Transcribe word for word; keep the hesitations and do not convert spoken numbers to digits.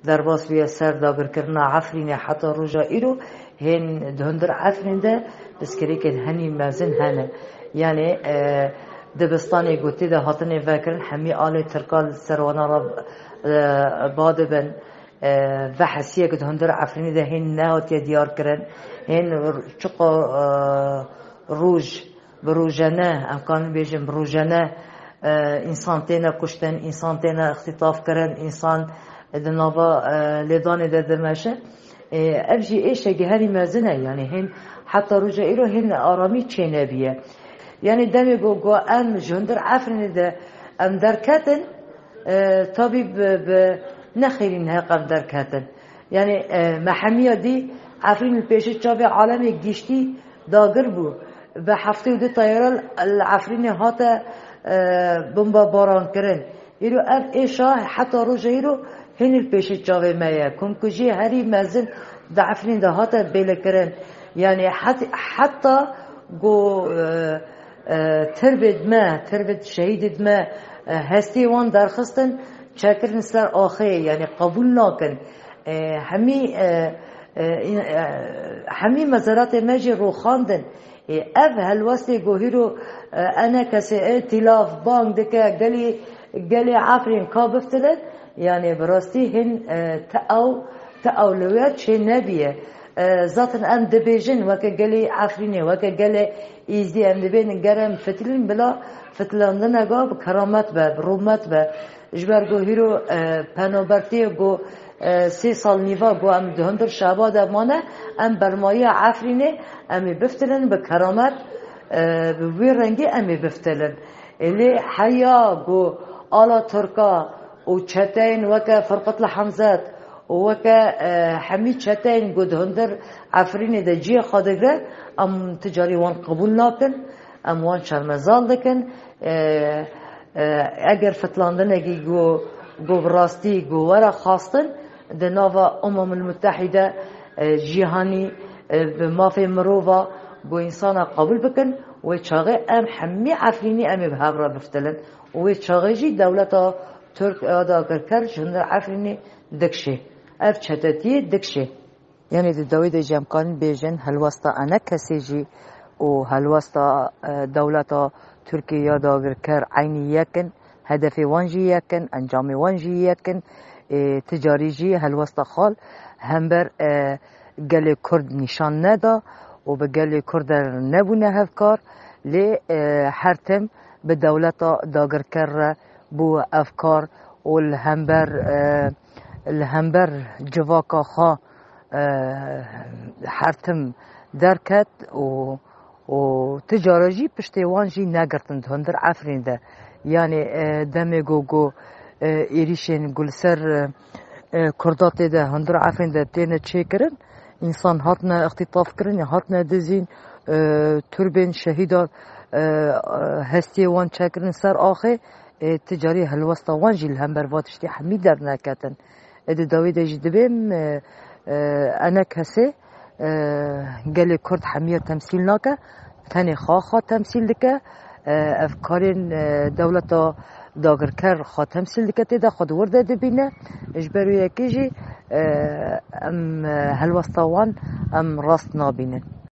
Derbas bûye ser dagirkirina Efrînê heta roja îro hên di hundir Efrîn de pirsgirêkên henî mezin hene. Yanî, e, dibistanê ku tê de hatine vekirin, hemî alê Tirka li ser wana re, e, ba dibin. E, vehesiyek di hundir Efrînê de hên nehatiye diyar kirin. Hên r-, çiqa, e, roj, bi rojane, em karin bêjin bi rojane, e, însan têne kuştin, însan têne îxtîtaf kirin, însan di nava, e, lêdanê de dimeşe. E, ev jî êşekî herî mezin e, yanî hên heta roja îro hên aramî çênebiye. Yanî demê ku, ku em ji hundir Efrînê de em derketin, e, tabî bi, bi nexêrîn heq em derketin. Yanî, e, me hemiya dî Efrîn li pêşî çavê alemê giştî dagir bû. Bi heftê û du teyare li Efrînê hate, e, bombebaran kirin. Îro ev êşa heta roja îro hînî li pêşî çavê me ye. Komkujiyê herî mezin di Efrîn de hate bêlekirin. Yanî het-, heta ku, e, e, tirbêd me, tirbêd şehîdêd me, e, hestiyê wan derxistin, çekirin ser axê, yanî qebûl nakin. E, hemî, e, e, e, hemî mezeratê me jî roxandin. E, ev helwestê ku hîro, e, enekesê, e, tîlav bang dike, gelî, gelê Efrîn ka biftilin, yanî bi rastî hîn, e, ti ew, ti ew li wê çê nebiye. E, zaten em dibêjin weke gelê Efrînê, weke gelê Êzidî em dibên ger em fitilin bila fitilandineka bi keramet be, bi rûmet be. Ji ber ku hîro, e, penabertiyê ku, e, sê sal nîva ku em di hundir şeva de mane, em bermayiya Efrînê em ê biftilin bi keramet, e, bi wî rengî em ê biftilin. Ê lê heya ku ala Tirka û çeteyên weke Firqet li Hemzet û weke, e, hemî çeteyên ku di hundir Efrînê de cihê xwe digre, em ti carî wan qebûl nakin, em wan şermezar dikin. E, e, eger fitlandinekî ku, ku bi rastî ku were xwastin, di nava Umemul Mutehîde, e, cîhanî, e, bi mafê mirova ku însana qebûl bikin, wê çaxê em hemî Efrînî em ê bi hev re biftilin. Û wê çaxê jî dewleta Tirk ya dagirker ji hundir Efrînê dikşê. Ev çetetiyê dikşê. Yanî di dawî de jî em karin bêjin helwesta enekesê jî û helwesta, e, dewleta Tirkiyê ya dagirker eynî yek in, hedefê wan jî yek in, encamê wan jî yek in. E, ti carî jî helwesta xal hember, e, gelê Kurd nîşan neda û bi gelê Kurd re nebûne hevkar, lê, e, her tim bi dewleta dagirker re bû ev kar û li hember, e, li hember civaka xwe, e, her tim derket û, û ti cara jî piştê wan jî negirtin di hundir Efrîn de. Yanî, e, demê ku, ku, e, êrîşên ku li ser, e, e, Kurda tê de hundir Efrîn de têne çêkirin, însan hatine îxtîtaf kirin, ya hatine dizîn, e, turbên şehîdan, e, e, hestiyê wan çekirin ser axê, e, ti carî helwesta wan jî li hember va tiştî hemî derneketin. E, di dawî de jî dibêm, e, e, enekesê, e, gelê Kurd hemiya temsîl nake, tenê xwe xwe temsîl dike. E, ev karên, e, dewleta dagirker xwe temsîl dike, tê de xwe di wir de dibîne. Ji ber wê yekê jî, e, em, e, helwesta wan em rast nabînin.